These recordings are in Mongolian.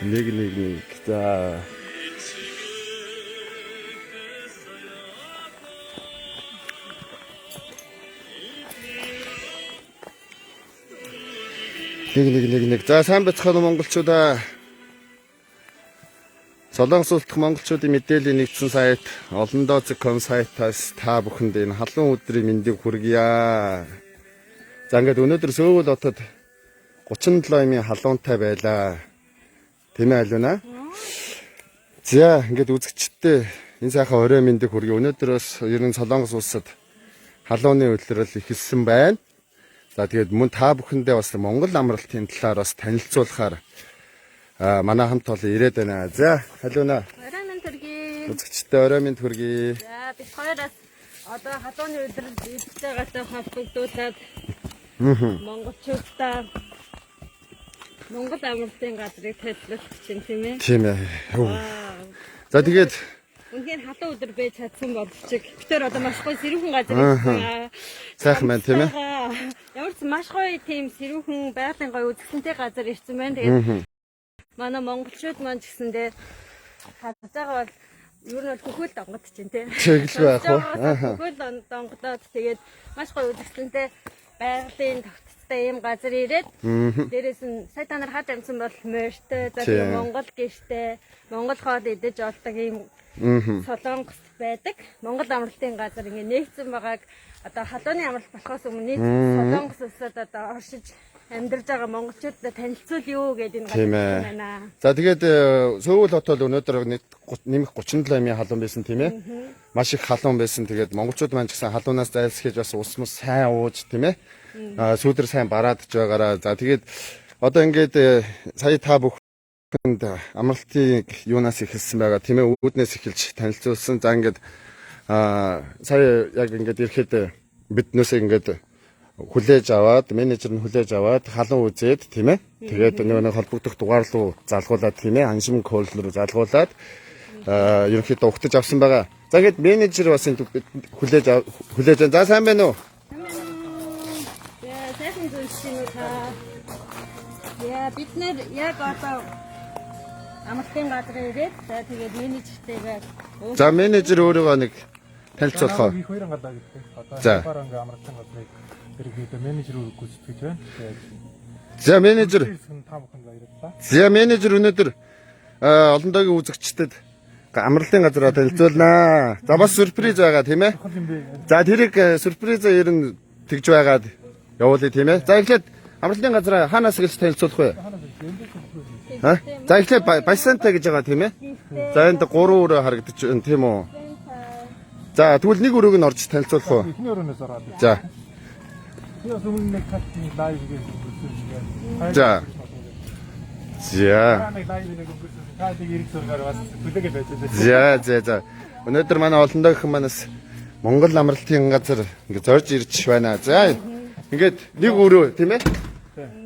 1 1 1. За. 1 1 1 1. За, сайн байцгаана уу, монголчуудаа. Солонгос улс дахь монголчуудын мэдээллийн нэгдсэн сайт Олондоо.com сайтаас та бүхэнд энэ халуун өдрийн мэндийг хүргье. За, ингээд өнөөдөр Сөүл хотод 37 аймын халуунтай байлаа. Тийм ээ, Алина? За, ингээд үзэгчдээ энэ сайхан орой мэндийг хүргье. Өнөөдрөөс ер нь Солонгос улсад халууны улирал эхэлсэн байна. За, тэгээд мөн та бүхэндээ бас Монгол амралтын талаар бас танилцуулахаар манай хамт олон ирээд байна. За, Алина. Орой минь төргий. Үзэгчдээ орой минь хүргэе. За, бид хоёроос одоо халууны өдрөд идэж байгаатай холбогдуулаад монголчуудаа Монгол амралтын газрыг танилцуулах чинь, тийм ээ. Тийм ээ. За, тэгээд Үнэхээр халуун өдөр байж чадсан боловч бид тэр одоо маш гоё сэрүүхэн газар ирсэн. Сайхан байна, тийм ээ. Ямар ч маш гоё тийм сэрүүхэн байгалийн гоё үзэсгэлэнтэй газар ирсэн байна. Тэгээд манай монголчууд маань ч гэсэндээ харж байгаа бол ер нь бол хөхөл донгод чинь, тийм. Чиглэл байх уу? Хөхөл донгодоод тэгээд маш гоё үзэсгэлэнтэй байгалийн тогтцтой ийм газар ирээд, дээрээс нь сая та нар хад амсан бол морьтой, за, тэгээ Монгол гэртэй, Монгол хоол идэж олдог ийм Солонгост байдаг Монгол амралтын газар ингээ нээгдсэн байгааг одоо халууны амралт болохоос өмнө нийт Солонгос улсад одоо оршиж амьдарж байгаа монголчуудад танилцуулъя гэдэг энэ газар байна. За, тэгээд Сөүл хот бол өнөөдөр нэмэх 37 аймын халуун байсан, тийм ээ. Маш их халуун байсан. Тэгээд монголчууд маань ч гэсэн халуунаас зайлсхийж бас ус мус сайн ууж, тийм ээ. Сүүдэр сайн бараадж байгаараа. За, тэгээд одоо ингээд сая та бүхэнд амралтын юунаас эхэлсэн байгаа, тийм ээ, үүднээс эхэлж танилцуулсан. За, ингээд сая яг ингээд ирэхэд биднээсээ ингээд хүлээж аваад, менежер нь хүлээж аваад, халуун үзээд, тийм ээ. Тэгээд нөгөө нэг холбогдох дугаар руу залгуулад, тийм ээ, аншим call руу залгуулад ерөнхийдөө угтаж авсан байгаа. За, ингээд менежер бас энэ хүлээж хүлээж байна. За, сайн байна уу? Яа, сайхан зүйлс юм уу та? Яа, бид нэр яг одоо амралтын газар ирээд, за, тэгээд менежертэйгээ За, менежер өөрийгөө нэг танилцуулах уу? Их хоёр галаа гэдэг. Одоо За. баранга амралтын газрыг ерөнхийдөө менежер гүйцэтгэж байна. Тэгээд За, менежер. хэсэг нь та бүхэнд баярлалаа. За, менежер өнөөдөр Олондоогийн үзэгчдэд амралтын газраа танилцуулнаа. За, бас сюрприз байгаа, тийм ээ. Чухал юм бэ? За, тэрийг сюрприз ер нь тэгж байгаад явуулъя, тийм ээ. За, эхлээд амралтын газраа хаанаас эхэлж танилцуулах вэ? Ха? За, эхлээд бассейнтай гэж байгаа, тийм ээ. За, энд гурван өрөө харагдаж байна, тийм үү? За, тэгвэл нэг өрөөг нь орж танилцуулах уу? Эхний өрөөнөөс ороод. За. Би бас өмнө нэг талтны live гэж өнгөрсөн шиг байна. За. За. Нэг live нэг өнгөрсөн. Та нэг эрг зургаар бас хүлээгээд байж байлаа. За. Өнөөдөр манай Олондоо гэх манаас Монгол амралтын газар ингээд зорж ирж байна. За, ингээд нэг өрөө, тийм ээ?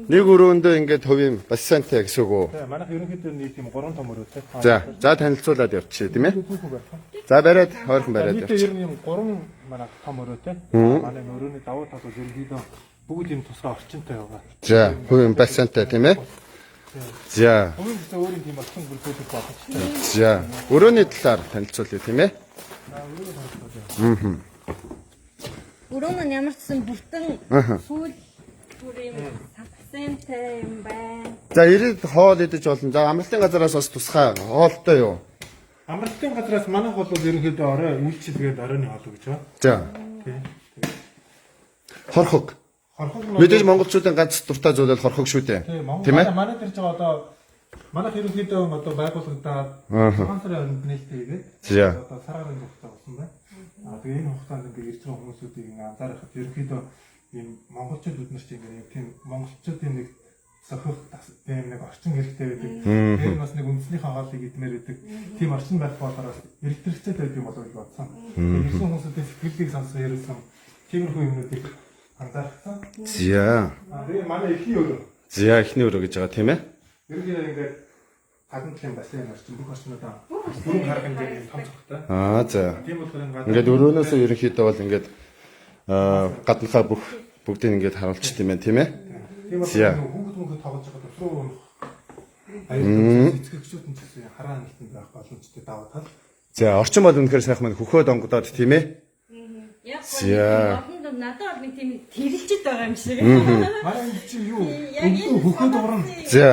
Нэг өрөөндөө ингээд хувийн бассейнтай гэсэн үг үү? Тийм, манайх ерөнхийдөө нэг тийм гурван том өрөөтэй. За, за, танилцуулаад явчих, тийм ээ? За, бариад ойрхон бариад Нийтдээ явчих. ер нь юм гурван манай том өрөөтэй. Манай өрөөний давуу тал бол ерөнхийдөө бүгд юм тусгай орчинтой байгаа. За, хувийн бассейнтай, тийм ээ? За, Хувийн гэсэн өөрийн тийм орчин бүрдүүлэх боломжтой. за. Өрөөний талаар танилцуулъя, тийм ээ? Өрөө маань ямар ч сан бүртэн сүүл бүр юм сапсентай юм байна. За, ирээд хоол идэж болно. За, амралтын газараас бас тусгай хоолтой юу? Амралтын газраас манайх бол ерөнхийдөө орой үйлчилгээд оройн хоол гэж байна. За, Тийм. хорхог. Хорхог нь Мэдээж монголчуудын ганц дуртай зүйл бол хорхог шүү дээ. Тийм, Монгол Тийм ээ? манай дээр ч одоо манайх ерөнхийдөө одоо байгууллагадаа 6 сарын 20-нд нээлттэй хийгээд одоо сар гарын хугацаа болсон байна. Аа, тэгээ энэ хугацаанд ингээд ирж байгаа хүмүүсүүдийг ингээд анзаарахад ерөнхийдөө ийм монголчууд бид нар чинь ингээд ийм тийм монголчуудын нэг зохих тийм нэг орчин хэрэгтэй байдаг. Тэр нь бас нэг үндснийхээ хоолыг идмээр байдаг. Тийм орчин байх болохоор бас эргэлтэрхтэй байдаг юм болов уу гэж бодсон. Ирсэн хүмүүсүүдийн сэтгэлийг сонссон ярьсан тиймэрхүү юмнуудыг анзаарсан. За. Аа, тэгээ манай эхний өрөө. За, эхний өрөө гэж байгаа, тийм ээ? Ерөнхийдөө ингээд гадна талын бассейн орчин бүх орчнуудаа бүрэн харах хэмжээний том цогтой. Аа, за. Тийм болохоор энэ гадна Ингээд өрөөнөөсөө ерөнхийдөө бол ингээд гаднахаа бүх бүгдийг ингээд харуулчих юм байна, тийм ээ? Тийм За. болохоор хүүхэд мөнхөд тоглож байхад өсрөө унах Аюул эцгэгчүүд нь ч гэсэн хараа хангалтанд байх боломжтой давуу тал. За, орчин бол үнэхээр сайхан маань хөхөөд онгодоод тийм ээ. Яг За. гоо олон надад бол нэг тийм тэрэлжид байгаа юм шиг. Манай энэ чи юу? Яг энэ Өглөө хөхөө дуурна. За.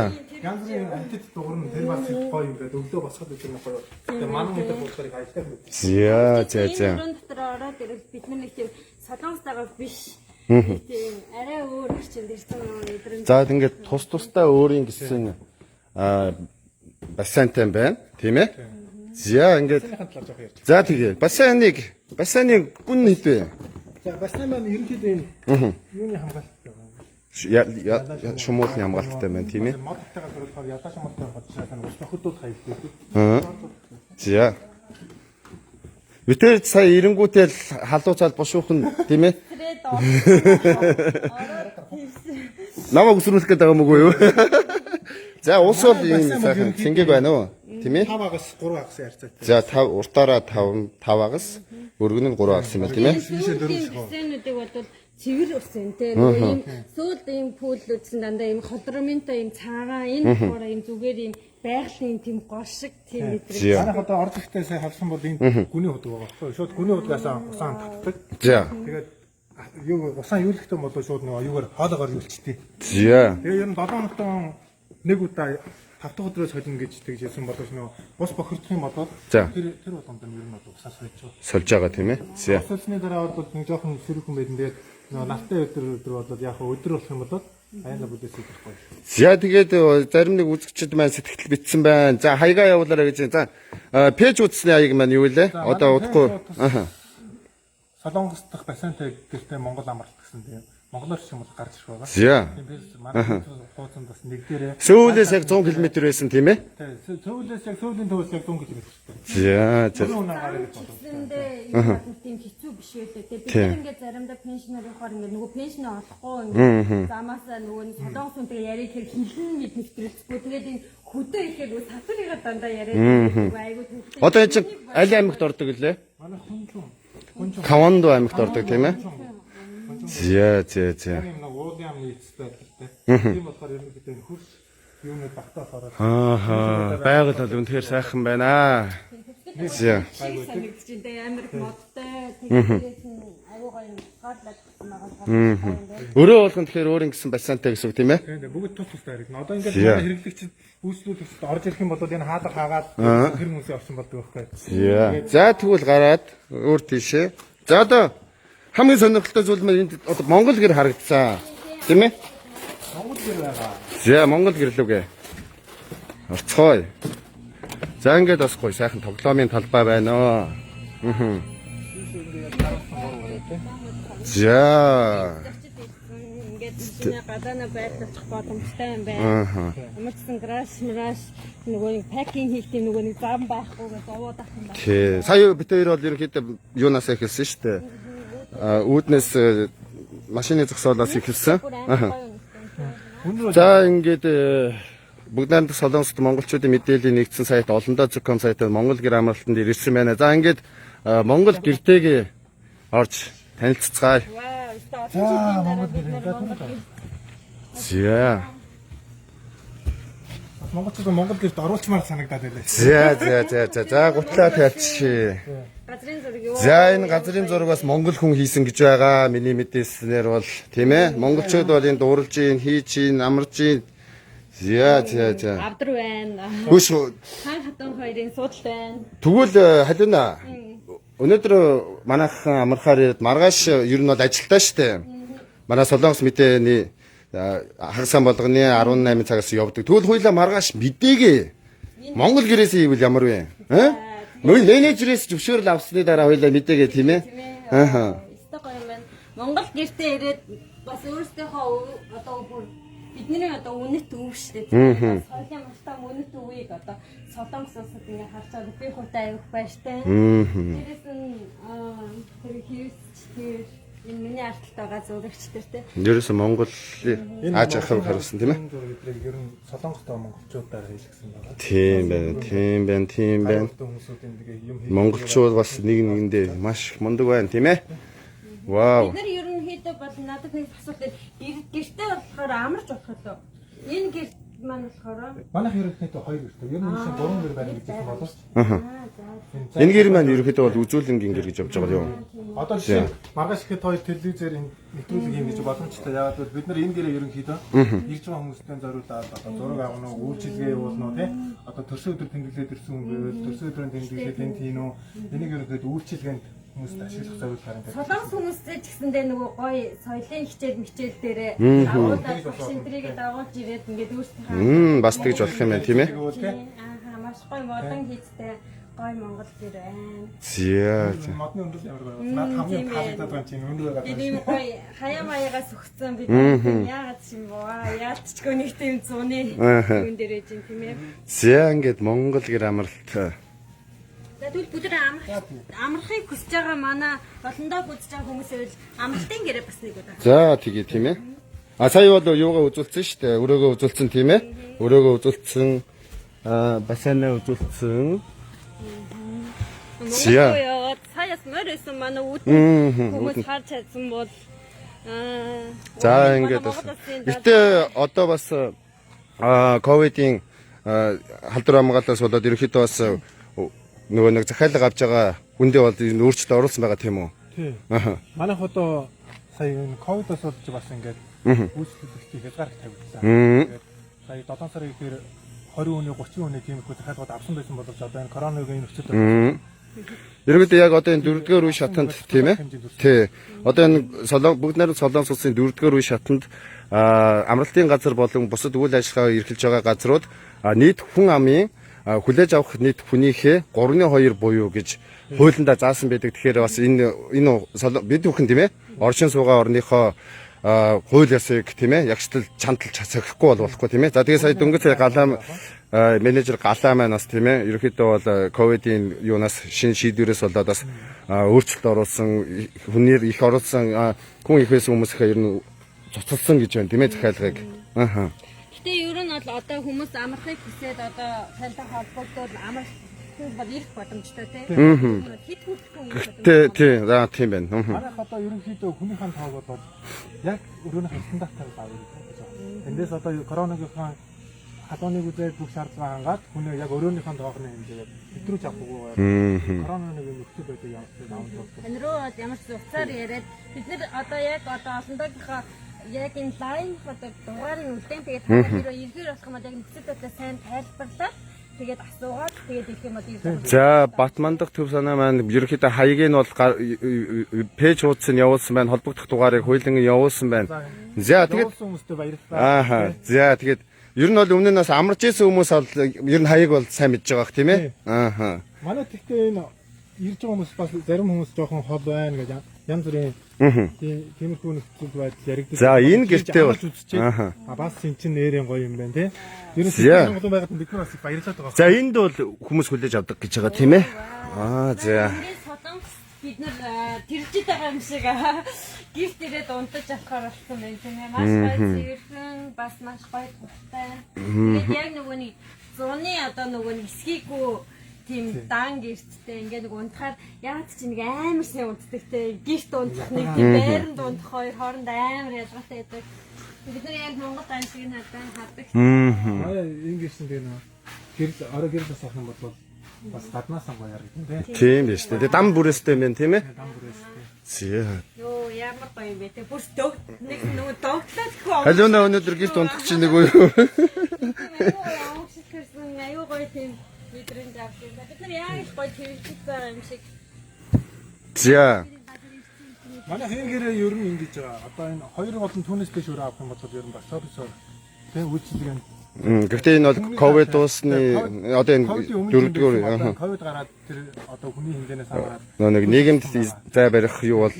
Янз бүрийн антит дуурна. Тэр бас их гоё юм байна. Өглөө босоход өдөр нэг гоё. Тэгээ манай өдөр болохоор их аялал юм. За, за, за. Энэ өрөөнд дотор ороод ирвэл бид нар нэг тийм солонгостойгоо биш. Нэг тийм арай өөр орчинд ирсэн мэдрэмж. За, ингээд тус тусдаа өөрийн гэсэн бассейнтай байна, тийм ээ? За, ингээд Бассейнийхэн талаар жоох ярьж. за тэгээ. Бассейны гүн хэд вэ? За бассейн маань ерөнхийдөө энэ юуны хамгаалттай байна. Шумуулны хамгаалттай байна, тийм ээ? Модтойгоо зөрүүлэхээр ядаа шумуултай бодчихоо тань ус тохиолдол хаягддаг. За. Битэр сая эренгүүтэл халууцаал бушуухан тийм ээ? Тэрээд ороод тийсэн. Намайг өсрүүлэх гээд байгаа юм уу юу? За, ус бол ийм сайхан цэнгэг байна уу? Тийм ээ? 5 агас 3 агас харьцаатай. За, 5 уртаараа 5 5 агас, өргөн нь 3 агас юм байна, тийм ээ? Ийшээ дөрөв шахав. Бассейнүүдийг бол цэвэр ус юм те. Нөгөө ийм сүүлд ийм пүүлүүд чинь дандаа ийм холромынтой ийм цаагаан энэ болохоор ийм зүгээр ийм байгалийн тийм гол шиг тийм мэдрэмж. За. Манайх одоо орж ирэхдээ сайн харсан бол энэ гүний худаг байгаа байхгүй юу? Шууд гүний худгаас усаан татдаг. За. Тэгээд юу усаан юулэхтэй болоо шууд нөгөө юугаар хоолоогоор юулчихдээ. За. Тэгээ ер нь 7 хоногт нэг удаа 5 дахь өдрөөс холино гэж тэгж хэлсэн боловч нөгөө бус бохирдох юм бол За. тэр болгонд нь ер нь бол усаа сольж байгаа. Сольж байгаа тийм ээ? За. Ус сольсны дараа бол нэг жоохон сэрүүхэн байдэн. Тэгээд нөгөө нартай өдөр өдөр бол яг хөө өдөр болох юм бол аяна бүдээс идэх гоё. За, тэгээд зарим нэг үзэгчд маань сэтгэл битсэн байна. За, хаягаа явуулаарай гэж. За, пэйж үзсний хаяг маань юу вэ? За, Одоо манай удахгүй. пэйж утас- Аха. Солонгос дахь бассейнтай гэртээ Монгол амралт гэсэн тийм монголоор ч юм бол гарч ирэх байгаа. За. Тийм пэйж манай хуудсанд бас нэг дээрээ. Сөүлээс яг 100 км байсан тийм ээ? Тийм, Сөүлээс яг Сөүлийн төвөөс яг 100 км. За, за. Түрүүн унаа гараад ирэх боломжтой. Гэсэндээ юм бол тийм хэцүү биш байлээ те. Бид Тийм. нар ингээд заримдаа пенсионер явахаар ингээд нөгөө пенсионээ олохгүй ингээд замаасаа нөгөө нь солонгос хүнтэй яриад тэр хилэн мэд нэвтрэлцгүй. Тэгээд энэ хөдөө ихээр нөгөө сатарыгаа дандаа яриад нөгөө айгүй төвхтэй. Одоо энэ чинь аль аймагт ордог гэлээ? Манай хүнчүн. Хүнчүн. Кавандо аймагт ордог тийм ээ? За, за, за. Тийм нэг уулын амны эцэс байдалтай. Тийм болохоор ерөнхийдөө энэ хөрс юунууд багтаа болохоор Ааха, байгаль бол үнэхээр сайхан байна. За. Шиг санагдаж байна те. Амар их модтой. Тэгээд нь айгүй гоё юм хооллоод байгаа юм байна. Өрөө болгон тэгэхээр өөр ингэсэн бассейнтай гэсэн үг тийм ээ? Тийм бүгд тус тустай хэрэглэнэ. Одоо ингээд За. манай хэрэглэгчид үйлчлүүлэгчид орж ирэх юм бол энэ хаалга хаагаад тэр хүмүүсийн орчин болдог байхгүй. За. За, тэгвэл гараад өөр тийшээ. За, одоо хамгийн сонирхолтой зүйл маань энд одоо Монгол гэр харагдсан. Тийм ээ? Монгол гэр байгаа. За, Монгол гэрлүүгээ. Орцгоё. За, ингээд бас гоё сайхан тоглоомын талбай байна оо. За. Зочид ирсэн. Ингээд шинэ гадаана байрлуулах боломжтой юм байна. Ааха. Ямар ч сан гараж мраш нөгөө нэг пакинг хийх тийм нөгөө нэг зам байхгүй зовоод ах юм байна. Тий. Сая бид хоёр бол ерөнхийдөө юунаас эхэлсэн шүү дээ. Аа, үүднээс машины зогсоолоос эхэлсэн. Бүр амар гоё юм. Өндөр За, ингээд бүгд найрамдах Солонгост монголчуудын мэдээллийн нэгдсэн сайт олондоо.com сайтаар Монгол гэр амралтанд ирсэн байна. За, ингээд Монгол гэртэйгээ орж танилццгаая. Вау, өстой олон жилийн дараа бид нар Монгол гэр За. Монголчууд Монгол гэрт оруулчмаар санагдаад байлаа. За, за, за, за. За, гутлаа тавьчих. газрын зураг юу? За, энэ газрын зураг бас монгол хүн хийсэн гэж байгаа. Миний мэдээснээр бол тийм ээ. Монголчууд бол энэ дурлж ийн, хийж ийн, амарж ийн. За, за, за. Авдар байна. Гүш Хан хатан хоёрын суудал байна. тэгвэл халиуна. Өнөөдөр манайхан амархаар ирээд маргааш ер нь бол ажилтаа штэ. Манай Солонгос мэдээний хагас сан болгоны 18 цагаас явдаг. Тэгвэл хоёлаа маргааш мэдээгээ Монгол гэрээсээ хийвэл ямар вэ? Аа? Мөн менежерээс зөвшөөрөл авсны дараа хоёлаа мэдээгээ тийм ээ. Ааха. Өстой гоё юм байна. Монгол гэртээ ирээд бас өөрсдийнхөө одоо бүр бидний одоо үнэт өв шүү дээ. Соёлын масштаб үнэт өвийг одоо Солонгос улсад ингээ харж байгаа би хувьдаа аюух баяртай. Дээрээс нь тэр хийвсч тэр энэ миний арталт байгаа зурагч тэр те. Ерөөсө Монголын аж ахуйг харуулсан тийм ээ. Энэ зураг эдрийг ер нь Солонгостой монголчуудаар хийлгсэн байгаа. Тийм байна, тийм байна, тийм байна. Гаралтай хүмүүсүүд энэ тэгээ юм хийх. Монголчууд бас нэг нэгэндээ маш их мундаг байна, тийм ээ. Вау. Бид нар ерөнхийдөө бол надад нэг асуулт гэртээ болохоор амарч болох лөө. Энэ гэр маань болохоор Манайх ерөнхийдөө хоёр гэртэй. Ер нь энэ гурван гэр байна гэж хэлсэн боловч. Аа. Энэ гэр маань ерөнхийдөө бол үзүүлэнгийн гэр гэж явж байгаа юм. Одоо жишээ маргааш ихэд хоёр телевизээр энэ нэвтрүүлэг юм гэж боломжтой. Яагаад гэвэл бид нар энэ гэрээ ерөнхийдөө ирж байгаа хүмүүстэй зориулаад одоо зураг авах уу, үйлчилгээ явуулна уу тий. Одоо төрсөн өдөр тэмдэглээд ирсэн хүн байвал төрсөн өдрийн тэмдэглээд энэ тийм үү. Энийг ерөнхийдөө үйлчилгээнд хүмүүст ашиглах зориулгаар юм. Солонгос хүмүүстэй ч гэсэндээ нөгөө гоё соёлын хичээл мичээл дээрээ дагуулаад багш энтрийг дагуулж ирээд ингээд өөрсдийнхөө Бас тэгж болох юм байна тийм ээ. Аа, маш гоё модон хийцтэй гоё Монгол гэр байна. За. Модны өндөр ямар гоё. Наад хамгийн таалагдаад байгаа чинь өндөр байгаа. Би ийм гоё хаяа маягаас өгцөн бид яагаад ч юм боо яалтчгүй нэг тийм зуны юун дээр ээж юм тийм ээ. За, ингээд Монгол гэр амралт. За, тэгвэл бүгд амрахыг хүсэж байгаа манай олондоо үзэж байгаа хүмүүсээ бол амралтын гэрээ бас нэг удаа. За, тэгээ тийм ээ. А сая бол юугаа үзүүлсэн шүү дээ. Өрөөгөө үзүүлсэн тийм ээ. Өрөөгөө үзүүлсэн. Аа, басанаа үзүүлсэн. Монгол яваад саяас морь байсан манай үүдэн хүмүүс харж чадсан бол За, ингээд бас. Гэтэ одоо бас ковидын халдвар хамгаалаас болоод ерөнхийдөө бас нөгөө нэг захиалга авч байгаа хүндээ бол энэ өөрчлөлт оруулсан байгаа тийм үү? Тий. Аа. Манайх одоо сая энэ ковидоос болж бас ингээд үйлчлүүлэгчдийг хязгаар их тавигдсан. Тэгээд сая 7 сарын ихээр 20 хүний 30 хүний тиймэрхүү захиалгууд авсан байсан боловч одоо энэ коронавигийн нөхцөл байдал Ерөнхийдөө яг одоо энэ дөрөвдүгээр үе шатанд тийм ээ. Тий. Одоо энэ Солон бүгд найрамд Солонгос улсын дөрөвдүгээр үе шатанд амралтын газар болон бусад үйл ажиллагаа эрхэлж байгаа газрууд нийт хүн амын хүлээж авах нийт хүнийхээ 3.2 буюу гэж хуулиндаа заасан байдаг. Тэгэхээр бас энэ энэ бид бүхэн тийм ээ оршин суугаа орныхоо хууль ёсыг тийм ээ ягштал чанталж сохихгүй бол болохгүй тийм ээ. За, тэгээ сая дөнгөж сая галаа менежер галаа маань бас тийм ээ ерөнхийдөө бол ковидын юунаас шин шийдвэрээс болоод бас өөрчлөлт оруулсан, хүнээр их оруулсан, хүн их байсан хүмүүсийнхээ ер нь цуцалсан гэж байна тийм ээ захиалгыг. Аа. Гэтэ ер нь бол одоо хүмүүс амрахыг хүсээд одоо тантай холбогдоод амрах бол ирэх боломжтой тийм. Хэд хүртэлх хүн ирэх Тэ тий, за, тийм байна. Манайх одоо ерөнхийдөө хүнийхэн тоог бол яг өрөөнийх стандартаар авъя гэж байна. Эндээс одоо коронавигийн халууныг үзээд бүх шаардлага хангаад хүнээ яг өрөөнийхэн тоогны хэмжээгээр хэтрүүлж авахгүйгээр коронавигийн нөхцөл байдлыг ямар ч аван тулд. Тань руу бол ямар ч уцаар яриад бид нэр одоо яг одоо олондоогийнхоо яг энэ live одоо дугаарыг үлдээн, тэгээд та нар эргээр болох юм бол яг нөхцөл байдлаа сайн тайлбарлаад, тэгээд асуугаад, тэгээд ирэх юм бол ирж байгаа. За, Батмандах төв санаа маань ерөнхийдөө хаягийг нь бол page хуудас нь явуулсан байна. Холбогдох дугаарыг хуулийн явуулсан байна. За, тэгээд явуулсан хүмүүстээ баярлалаа. Ааха. За, тэгээд ер нь бол өмнө нь бас амарч исэн хүмүүс бол ер нь хаяг бол сайн мэдж байгаа бах тийм ээ. Ааха. Манай тэгтээ энэ ирж байгаа хүмүүс бас зарим хүмүүс жоохон хол байна гэж янз бүрийн тиймэрхүү нөхцөл байдал яригддаг. За, энэ гэртээ бол- бол а бас эн чинь нэрийн гоё юм байна тий. Ер нь За. сэтгэл хангалуун байгаад бид нар бас их баярлаад байгаа. За, энд бол хүмүүс хүлээж авдаг гэж байгаа тийм ээ. Аа, за. Солонгос бид нар тэржид байгаа юм шиг гэрт ирээд унтаж авахар болсон байна тийм ээ. Маш гоё цэвэрхэн, бас маш гоё тухтай. Тэгээд яг нөгөө нэг зуны одоо нөгөө нэг эсгийгүү тийм дан гэрттэй ингээ нэг унтахаар яагаад ч нэг амар сайн унтдаг те. Гэрт унтах нэг тийм байранд унтах хоёр хооронд амар ялгаатай байдаг. Бид нар яг Монгол дан шиг нь хадаа хадаг. Манай энэ гэрсэн тэгээ нөгөө гэрэл орой гэрэл бас авах юм бол бас гаднаас гоё яригдана тий. Тийм биш үү. Тэгээ дам бүрээстэй юм байна тийм ээ. Дам бүрээс тий. За. Йоо, ямар гоё юм бэ те. Бүр дөг нэг нөгөө догтлоод гэхгүй. Халиуна өнөөдөр гэрт унтах чинь нэг үү. Аюу гоё аюу гоё тийм мэдрэмж авсан. Бид нар яг л гоё тэрвэрлэж байгаа юм шиг. За. Манай энэ гэрээ ер нь ингэж байгаа. Одоо энэ хоёр болон түүнээс дээш өрөө авах юм бол ер нь бас service тий үйлчилгээнд. Гэхдээ энэ бол ковид дуусны одоо энэ дөрөвдүгээр ковид гараад тэр одоо хүний хэмжээнээс хамаарат нэг нийгэмд зай барих юу бол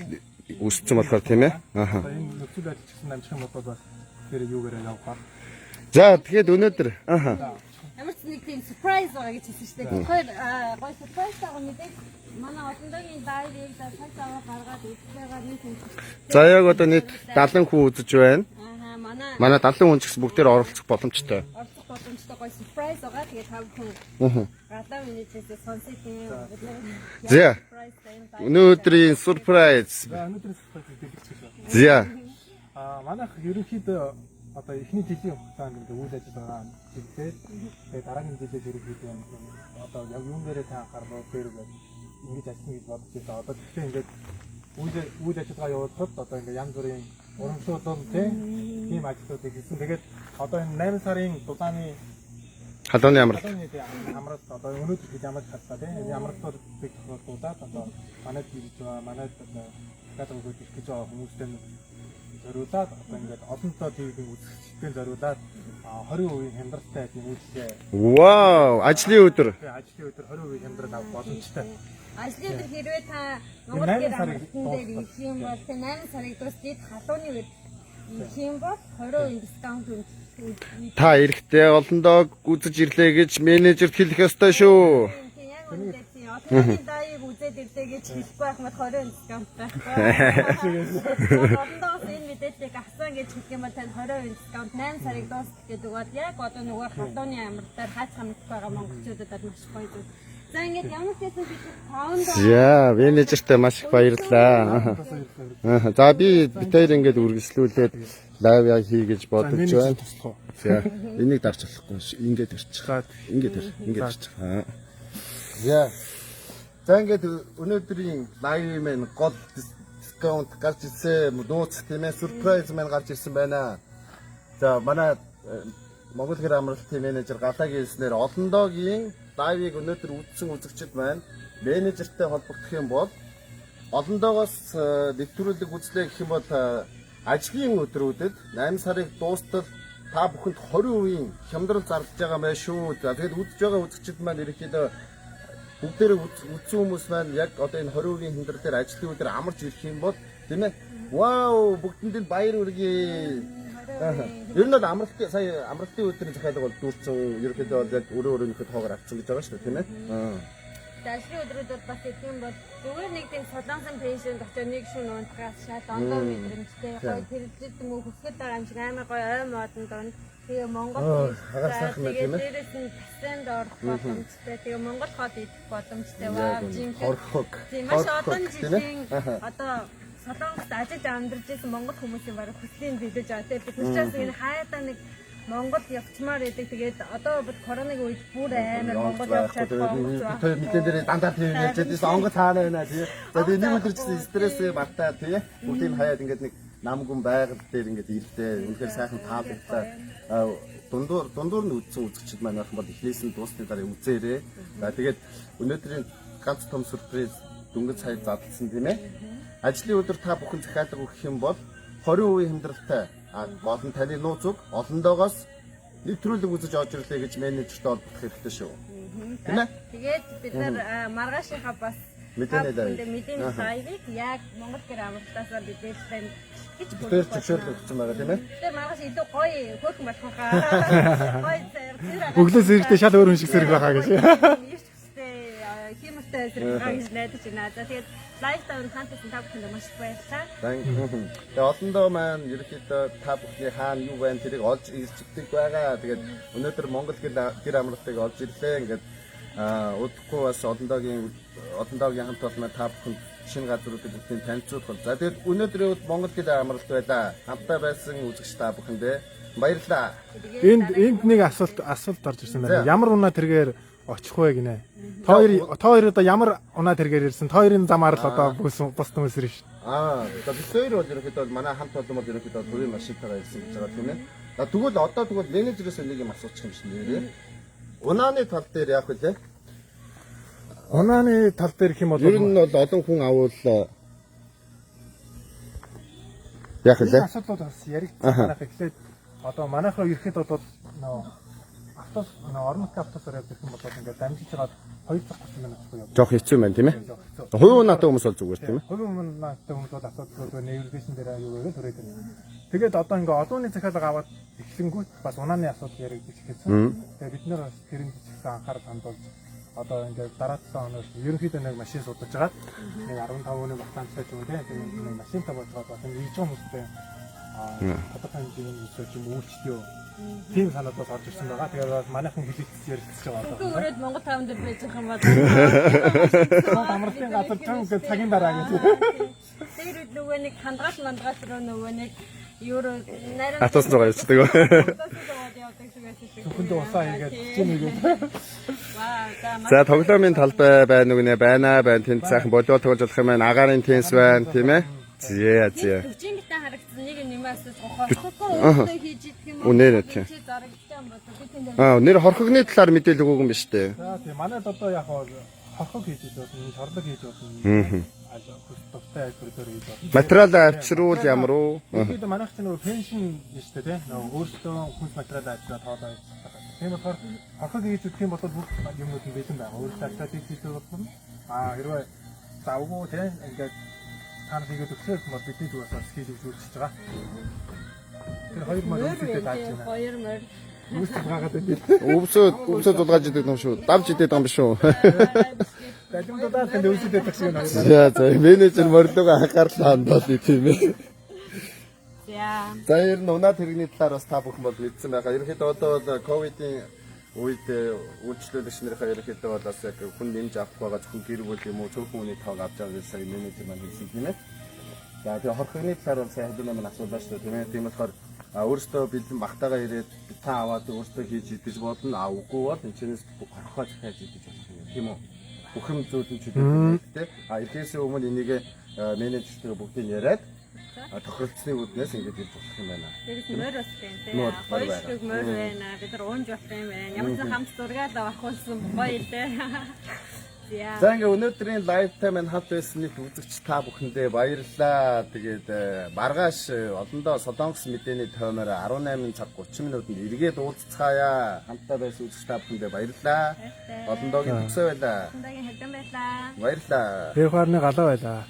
өссөн болохоор тийм ээ. Аха. Одоо энэ нөхцөл байдал ч гэсэн амжих юм бол бас тэр юугаараа явах. За, тэгээд өнөөдөр аха. Ямар ч нэг тийм surprise байгаа гэж хэлсэн шүү дээ. Тэгэхээр гоё surprise байгаа мэдээ манай олондоогийн live-ыг цаг зав гаргаад үзэж байгаа нэг хүн. За, яг одоо нийт 70 хүн үзэж байна. Аха, манай Манай 70 хүн ч гэсэн бүгдээр оролцох боломжтой. Оролцох боломжтой гоё surprise байгаа. Тэгээд та бүхэн галаа менежерээс сонсох юм. За. Өнөөдрийн surprise. За, өнөөдрийн surprise дэлгэцгээе. За. Аа, манайх ерөнхийдөө одоо эхний жилийн хугацаанд ингээ үйл ажиллагаа чиглээд, тэгээд дараагийн жилээс ерөнхийдөө одоо яг юун дээрээ та анхаарлаа дээр ингэж ажиллана гэж бодож байсан. Одоо тэгсэн ингээд үйл ажиллагаа явуулахад одоо ингээ янз бүрийн урамшуулал, тийм ажлуудыг хийсэн. Тэгээд одоо энэ 8 сарын дулааны Халууны амралт. Халууны амралт одоо өнөөдөр гэж амарч чадлаа, тийм. Энэ амралтуудыг тохиолдуулаад одоо манайд ирж байгаа, манайд одоо захиалга өгөөд ирэх гэж байгаа хүмүүстэй зориулаад, одоо ингээд Олондоо TV-ийн үзэгчдэд зориулаад 20% хямдралтай тийм үйлчлээ. Вау, ажлын өдөр. Тэгээ ажлын өдөр 20% хямдрал авах боломжтой. Ажлын өдөр хэрвээ та Монгол 8 гэр сарыг амралтан дээр ирэх юм бол, тэ, 8 сарыг дуустал халууны үед ирэх юм бол 20% discount үн. Та эрэхтэй Олондоо үзэж ирлээ гэж менежерт хэлэх ёстой шүү. Тийм, яг үнэндээ тийм. Олондоогийн live ыг үзээд ирлээ гэж хэлэхгүй байх юм бол 20% discount байхгүй. Олондоос энэ мэдээллийг авсан гэж хэлэх юм бол танд 20% discount 8 сарыг дуустал гэдэг бол яг одоо нөгөө халууны амралтаар хаач хамтгүй байгаа монголчуудад бол маш гоё зүйл. За, ингээд ямар ч байсан бид таван За, менежертэй маш их баярлалаа. За, би бид хоёр ингээд үргэлжлүүлээд live яг хий гэж бодож байна. Туслах уу? За, энийг дарч болохгүй. Ингээд ирчих. Ингээд ир. Ингээд ирчих. За. За, ингээд өнөөдрийн live маань гол discount гарч ирсэн, нууц, тийм ээ, surprise маань гарч ирсэн байна. За, манай Монгол гэр амралтын менежер Галагийн хэлснээр Олондоогийн live ыг өнөөдөр үзсэн үзэгчид маань менежертэй холбогдох юм бол, Олондоогоос нэвтрүүлэг үзлээ гэх юм бол ажлын өдрүүдэд 8 сарыг дуустал та бүхэнд 20% хямдрал зарлаж байгаа мэн шүү. За, тэгээд үзэж байгаа үзэгчид маань ерөнхийдөө бүгдээрээ үзсэн хүмүүс маань яг одоо энэ 20% хямдрал дээр ажлын өдөр амарч ирэх юм бол, тийм ээ. Вау, бүгдэнд нь баяр хүргэе. Ер нь бол амралтын, сая амралтын өдрийн захиалга бол дүүрсэн, ерөнхийдөө бол яг өөрөө өөрөөнийхөө тоогоор авсан гэж байгаа шүү дээ, тийм ээ. Ажлын өдрүүдэд бас ирэх юм бол зүгээр нэг тийм солонгосын pension д очиж нэг шөнө унтахаас шал ондоо мэдрэмжтэй, гоё тэрэлжид мөн хөсгөл байгаа юм шиг амар гоё ой модон донд. Тэгээ Монгол хагаар сайхан байна, тэгээ тийм ээ. дээрэс нь бассейнд орох боломжтой. Тэгээ Монгол хоол идэх боломжтой. Вау, жинхэнэ. Хорхог. Тийм, маш олон Хорхог, тийм ээ. жилийн одоо Солонгост ажиллаж амьдарч байсан монгол хүмүүсийн бараг хүслийг биелүүлж байгаа. Тэгээ бид нар ч бас энэ хаяадаа нэг Монгол явчмаар байдаг. Тэгээд одоо бид коронавигийн үед бүр амар Монгол явж чадахгүй. Бид хоёр мэдэн дээр дандаа тийм ярьж байсан. Онгоц хаана байна, тий. За, тэгээ нэг өдөр ч гэсэн стрессээ мартаа, тий. Бүгдийг хаяад ингээд нэг намгүн байгаль дээр ингээд ирлээ. Үнэхээр сайхан таалагдлаа. Дундуур нь үзсэн үзэгчид маань байх юм бол эхнээс нь дуусны дараа үзээрэй. За, тэгээд өнөөдрийн ганц том surprise дөнгөж сая задлсан, тийм ээ. Ажлын өдөр та бүхэн захиалга өгөх юм бол 20% хямдралтай. А гол нь таны нууц үг Олондоогоос нэвтрүүлэг үзэж орж ирлээ гэж менежертэй холбогдох хэрэгтэй шүү. Тийм ээ? Тэгээд бид нар маргаашийнхаа бас Мэдээний live. Мэдээний live ыг яг Монгол гэр амралтаасаа мэдээлэлтэй гэж Бид хоёр зөвшөөрлөө өгсөн байгаа, тийм ээ. Тэгэхээр маргааш илүү гоё хөөрхөн болох байхаа. Гоё зэрэг. Өглөөс ирэхдээ шал өөр хүн шиг сэрэг байхаа гэж. Ирч хүстэй хиймэртэй зэрэг байгаа гэж найдаж байна. За, тэгээд live таа хамт байсан та бүхэнд маш их баярлалаа. Тэгээ Олондоо маань ерөнхийдөө та бүхний хаана юу байна тэрийг олж ирчихдэг байгаа. Тэгээд өнөөдөр Монгол гэр амралтыг олж ирлээ. Ингээд удахгүй бас Олондоогийн хамт олон та бүхэнд шинэ газруудыг бүгдийг танилцуулах бол. За, тэгээд өнөөдрийн үед Монгол гэр амралт байлаа. Хамтаа байсан үзэгч та бүхэндээ баярлалаа. Энд нэг асуулт орж ирсэн байна. Ямар унаа тэргээр очих вэ гинэ? Та хоёр одоо ямар унаа тэргээр ирсэн? Та хоёрын замаар л одоо бус хүмүүс ирнэ шүү. За, бид хоёр бол ерөнхийдөө бол манай хамт олон бол ерөнхийдөө хувийн машинтайгаа ирсэн гэж байгаа, тийм ээ. За, тэгвэл одоо тэгвэл менежерээс нэг юм асуучих юм шиг нэрээ. Унааны тал дээр яах вүлээ? Унааны тал дээр гэх юм бол Ер нь бол олон хүн авал яах Энэ вүлээ? асуудлууд бас яригдсан манайх эхлээд одоо манайхаа ирэхэд бол нөө автобус, нөө орон нутгийн автобусаар явж ирэх юм бол ингээд дамжиж байгаа 230 минут явж. Жох хэцүү байна, тийм ээ. Жох хэцүү. Хувийн унаатай хүмүүс бол зүгээр, тийм ээ. Хувийн унаатай хүмүүс бол асуудалгүй navigation дээр юу гэвэл хүрээд ирнэ. Тэгээд одоо ингээ олон хүний захиалга аваад эхлэнгүүт бас унааны асуудал яригдчих эхэлсэн. Тэгээд бид нэр бас тэрэнд ч гэсэн анхаарал хандуулж одоо ингээ дараа 7 хоног ерөнхийдөө нэг машин судалж агаад нэг 15 хүний ваканстай ч юм уу, тийм нэг машинтай бодгоод бас энэ ирж байгаа хүмүүстэй тодорхой хэмжээний өсөж юм үйлчлэе. Тийм санаад бас орж ирсэн байгаа. Тэгээд бас манайхан хэлэлцэж ярилцж байгаа Хөнгөн одоо. өрөөд Монгол таван дээр байж байгаа юм бол Амралтын газар чам гэж цагийн дараа гэж. Тэр үед нөгөө нэг хандгаал мандгаал руу нөгөө нэг Евро нарийн Атуусан зугаа явчихдаг. Явдаг шиг байсан шиг. Зөвхөндөө усаа хийгээд чинь хийгээд. Вау, за маш За тоглоомын талбай байна уу гинэ? Байна байна. Тэнд сайхан волейбол тоглож болох юм байна. Агаарын теннис байна, тийм ээ? Зэ зэ. 40 метр харагдсан нэг юм нэмээс хорхохгүй өөртөө хийж идэх юм уу? Үнээр тийм. Чи зарагдсан юм болоо би тэнд Аа нэр хорхогны талаар мэдээлэл өгөөгүй юм ба штэ. За тийм манайд одоо яг хоо хорхог хийж болно, шорлог хийж болно. Аль хүс дуртай альбер хийж болно. Материал авчруул ямар уу? Ерөнхийдөө манайх ч нөгөө пеншн гэж штэ тий. Нөгөө өөрсдөө хүнс материал авчираад хоолоо хийж байгаа. Тийм болохоор хорхог хийж өгөх юм бол бүх юмнууд нь бэлэн байгаа. Өөрсдөө авчираад хийж болно. Аа хэрвээ завгүй тий ингээд та нар хийгээд өгсөн юм бол бидний зүгээс бас хийж өгч үйлчилж байгаа. Тэр хоёр мөр өвсөдөө дааж байна. Хоёр мөр. Өвсөд гаагаад байна. Өвсөө өвсөө зулгааж идэг юм шүү. Давж идэг юм биш үү? Далимдудаар тэнд өвсөд байдаг шиг байна. За за менежер морилогоо анхаарлаа хандуулъя тийм ээ. За. За ер нь унаад хэрэгний талаар бас та бүхэн бол мэдсэн байгаа. Ерөнхийдөө одоо бол ковидын үед үйлчлүүлэгч нарынхаа ерөнхийдөө бол бас яг хүн нэмж авах байгаа зөвхөн гэр бүл юм уу цөөхөн хүний тоог авч байгаа гэж сая менежер маань хэлсэн тийм ээ. За тэгээ хорхогны талаар бол сая хэдэн маань асуулаа шүү дээ тийм ээ. Тийм болохоор өөрөөсөө бэлэн багтаагаа ирээд та аваад өөрөөсөө хийж идэж болно. А үгүй бол энэ чэнэс хорхоо захиаж идэж болох юм тийм үү? Бүх юм зүйл нь чөлөөтэй тийм. А ирэхээс өмнө энийг менежертэйгээ бүгдийг яриад тохиролцсны үүднээс ингэж ирж болох юм байна. Дээрээс нь морь бас байна тийм. Морь, Хоёр морь байна. шиг морь байна. Бид нар уунж болох юм байна. Ямар ч хамт зургаал авахулсан гоё л дээ. За. За ингээ өнөөдрийн лайвтай маань хамт байсан нийт үзэгч та бүхэндээ баярлалаа. Тэгээд маргааш олондоо Солонгос мэдээний тоймоор 18 цаг 30 минутанд эргээд уулзцаая. Хамтдаа байсан үзэгч та бүхэндээ баярлалаа. Олондоогийн төгсөө байлаа. Өндөгийн хэдэн байлаа. Баярлалаа. Тэр ухаарны галаа байлаа.